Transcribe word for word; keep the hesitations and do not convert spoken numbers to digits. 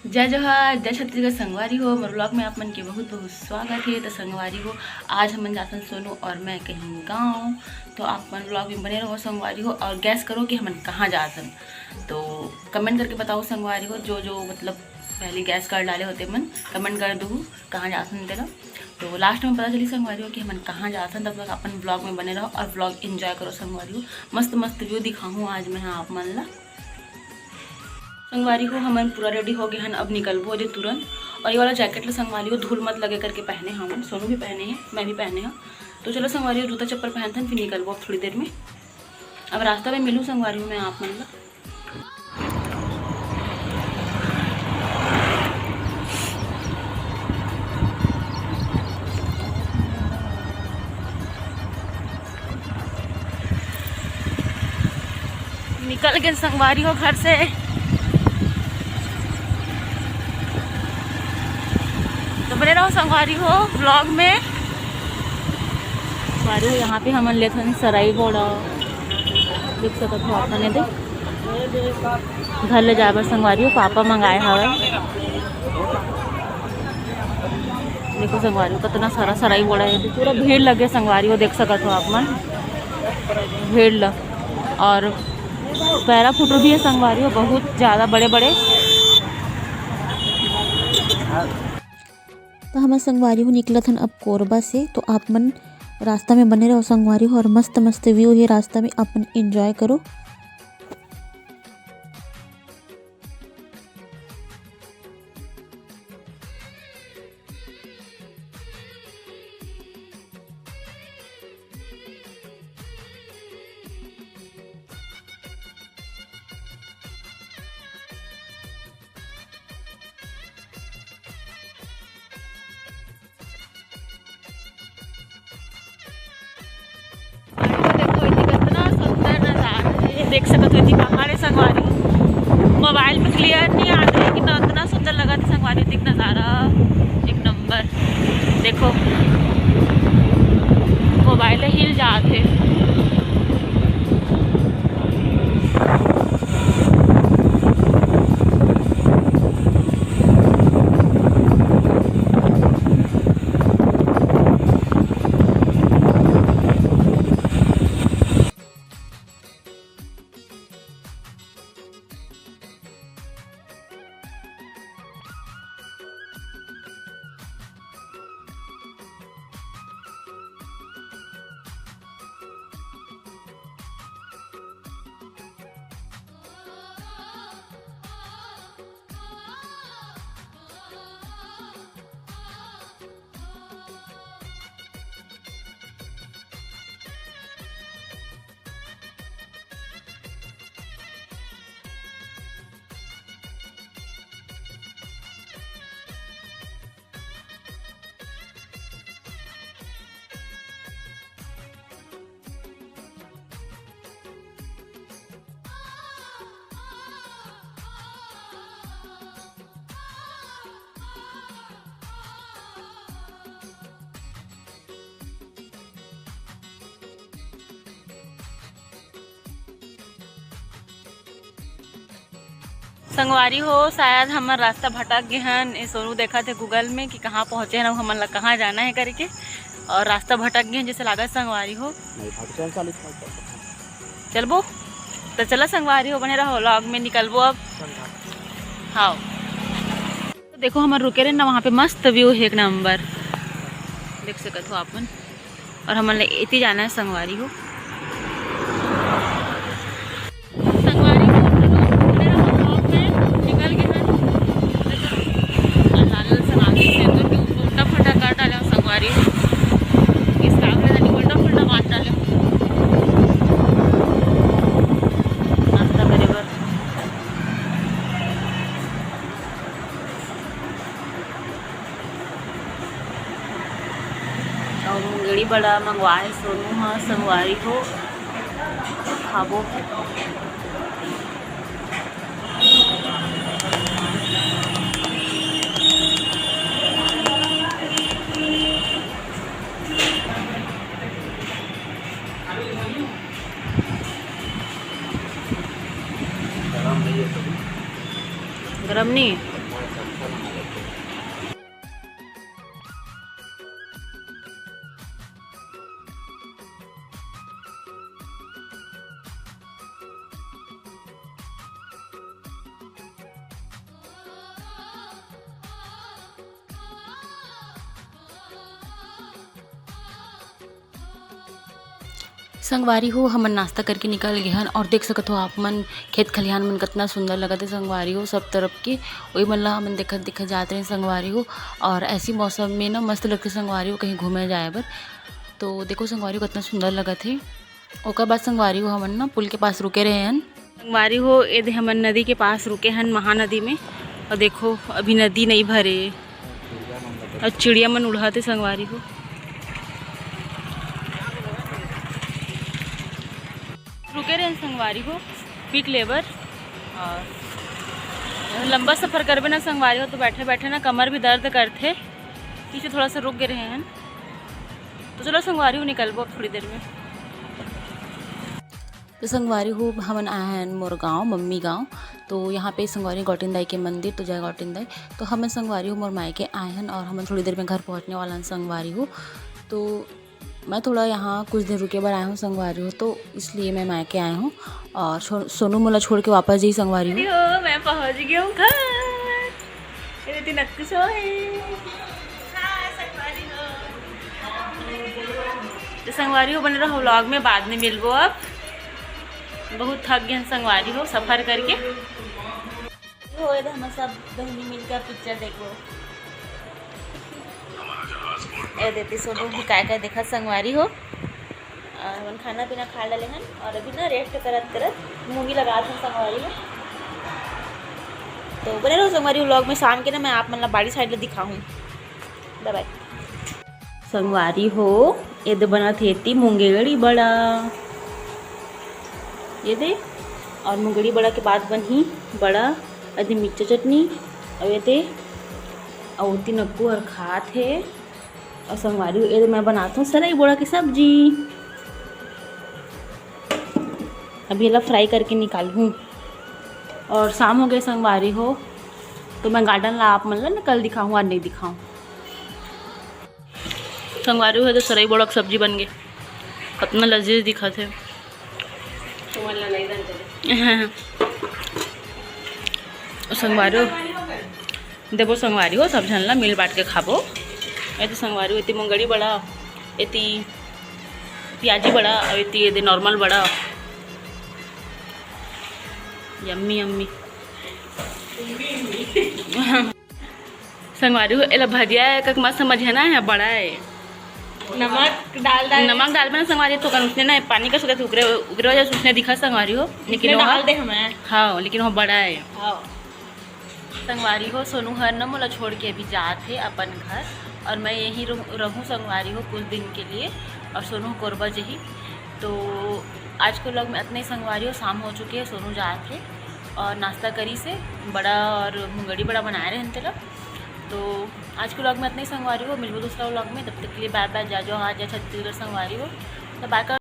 जय जोहार, जय छत्तीसगढ़ संगवारी हो, मोर vlog में आप मन के बहुत बहुत स्वागत है। तो संगवारी हो, आज हमन जाथन सोनू और मैं कहीं गाँव, तो आप मन vlog में बने रहो संगवारी हो, और guess करो कि हमन कहाँ जाथन। तो comment करके बताओ संगवारी हो, जो जो मतलब पहले guess कर डाले होते मन, comment कर दू कहाँ जाथन तेला। तो last में पता चली संगवारी हो कि हमन कहाँ जाथन। तब तक अपन vlog में बने रहो और vlog enjoy करो संगवारी हो। मस्त मस्त view दिखाहूँ आज मैं, हाँ, आप मन ला। संगवारी हो, हमन पूरा ready हो गए हन, अब निकलबो दे तुरंत। और ये वाला jacket ला संगवारी हो धूल मत लगे करके पहने हवन, सोनू भी पहने हैं, मैं भी पहने हूँ। तो चलो संगवारी हो, जूता चप्पल पहनथन, फिर निकलबो अब थोड़ी देर में। अब रास्ता में मिलूँ संगवारी हो मैं आप मन ला। निकल गए संगवारी हो घर से। तो बने रहो संगवारी हो vlog में। संगवारी हो, यहाँ पे हमन लेथन सराई बोड़ा, देख सकत हो आप मन दे। घर ले जाए बर संगवारी हो पापा मंगाए हवय। देखो संगवारी हो, कितना सारा सराई बोड़ा है, पूरा भीड़ लगे संगवारी हो, देख सकत हो आप मन भीड़ ल। और पैरा फुटू भी है संगवारी हो, बहुत ज़्यादा बड़े बड़े। तो हमर संगवारी हो निकलत हन अब कोरबा से, तो आप मन रास्ता में बने रहो संगवारी हो, और मस्त मस्त view है रास्ता में, अपन enjoy करो। देखो, ये कितना सुंदर नजारा है, ये देख सकत हो, ये पहाड़ है संगवारी। मोबाइल में clear नहीं आता है, लेकिन इतना सुंदर लगा था संगवारी, देख नजारा एक नंबर। देखो, मोबाइल हिल जात है। संगवारी हो, शायद हमर रास्ता भटक गे हन। ए सोनू देखत हे Google में कि कहाँ पहुँचे हन अउ हमन ला कहाँ जाना हे करके, और रास्ता भटक गे हन जैसे लागत संगवारी हो। नहीं, भटके हन, चालीस किलोमीटर। चलबो तो चला संगवारी हो, बने रहो vlog में, निकलबो अब। हाँ, तो देखो हमन रुके रहे ना, वहाँ पे मस्त view है एक नंबर, देख सकत हो आप मन। और हमन ला एती जाना है संगवारी हो। संगवारी हो, निकल के ना, लाल लाल सनामी से तो क्यों उल्टा फटा कर डाले हो संगवारी हो। इस काम में तो उल्टा फटा मार डाले हो। नाश्ता करे बर। अउ मुंगेड़ी बड़ा मंगवाए सोनू ह संगवारी हो, खाबो। गरम नहीं है। संगवारी हो, हमन नाश्ता करके निकल गे हन और देख सकत हो आप मन, खेत खलिहान मन कतना सुंदर लगत हे संगवारी हो, सब तरफ के। वही मन ला हमन देखत देखत जात रहे संगवारी हो। और ऐसी मौसम में ना मस्त लगथे संगवारी हो कहीं घूमे जाए बर। तो देखो संगवारी हो, कतना सुंदर लगत हे। ओकर बाद संगवारी हो, हमन ना पुल के पास रुके रहे हन। संगवारी हो, ये दे हमन नदी के पास रुके हन, महानदी में। और देखो, अभी नदी नहीं भरे। और चिड़िया मन उड़ाते संगवारी हो। रुके रहे संगवारी हो, पिक लेबर। और लंबा सफर करबे ना संगवारी हो, तो बैठे बैठे ना कमर भी दर्द करथे, इसलिए थोड़ा सा रुक गए रहे हैं। तो चलो संगवारी हो, निकलबो अब थोड़ी देर में। तो संगवारी हो, हमन आए हैं मोर गांव, मम्मी गांव। तो यहाँ पे संगवारी गौटिन दाई के मंदिर, तो जय गौटिन दाई। तो हमन संगवारी हो मोर मायके आए हैं और हमन थोड़ी देर में घर पहुँचने वाला हैं संगवारी हो। तो मैं थोड़ा यहाँ कुछ दिन रुके बर आए हूँ संगवारी हो, तो इसलिए मैं मायके आए हूँ। और छो-, सोनू मोला छोड़ के वापस जाही संगवारी हो। अरे हो, मैं पहुँच गई हूँ घर। ये देखती नक्कू सो है। तो संगवारी हो, बने रहो व्लॉग में, बाद में मिलबो। अब बहुत थक गए हैं संगवारी हो सफर करके। हो, ये तो हम सब बहनी मिलकर पिक्चर देखबो। ए देती सोनू भी काय काय देखत संगवारी हो। और हमन खाना पीना खा डाले हन और अभी ना रेस्ट करत करत मूवी लगात हन संगवारी हो। तो बने रहो संगवारी व्लॉग में, शाम के ना मैं आप मन ला बाड़ी साइड ले दिखाहूँ। बाय बाय। संगवारी हो, ये दे बनत हे एती मुंगेड़ी बड़ा, ये दे। और मुंगेड़ी बड़ा के बाद बनही बड़ा, अदे मिर्चा चटनी, और ये दे, और ओती नक्कू हर खात हे। और संगवारी हो, ये दे मैं बनात हूँ सरई बोड़ा के सब्जी। अभी एला फ्राई करके निकालहूँ। और शाम हो गए संगवारी हो, तो मैं गार्डन ला आप मन ला ना कल दिखाहूँ, आज नहीं दिखाऊँ। संगवारी हो, तो सरई बोड़ा के सब्जी बन गए, कतना लजीज दिखत हे। तुमन ला नहीं बनते। संगवारी हो, देबो संगवारी हो, सब झन ला मिल बांट के खाबो। एती संगवारी हो, एती मुंगड़ी बड़ा, एती प्याजी बड़ा, और एती एदे नॉर्मल बड़ा। Yummy yummy. संगवारी हो, एला भजिया है, कक मत समझे ना, है बड़ा है। नमक डाल डाल। नमक डाल बना संगवारी, तो कन उसने ना पानी का सुखा उगरे, उगरे वजह से उसने दिखा संगवारी हो, लेकिन उसने वो डाल दे हमें। हाँ, लेकिन वो बड़ा है। हाँ। संगवारी हो, सोनू हर न मोला छोड़ के अभी जात हे अपन घर, और मैं यहीं रहूँ, रहूँ संगवारी हो कुछ दिन के लिए, और सोनू कोरबा जही। तो आज के व्लॉग में अतने संगवारी हो, शाम हो चुके हे, सोनू जात हे और नाश्ता करी से बड़ा और मुंगड़ी बड़ा बनाए रहे तेला। तो आज के व्लॉग में अतने संगवारी हो, मिलबो दूसरा व्लॉग में, तब तक के लिए बाय बाय, जय जोहार, जय छत्तीसगढ़ संगवारी हो। तो बाय कर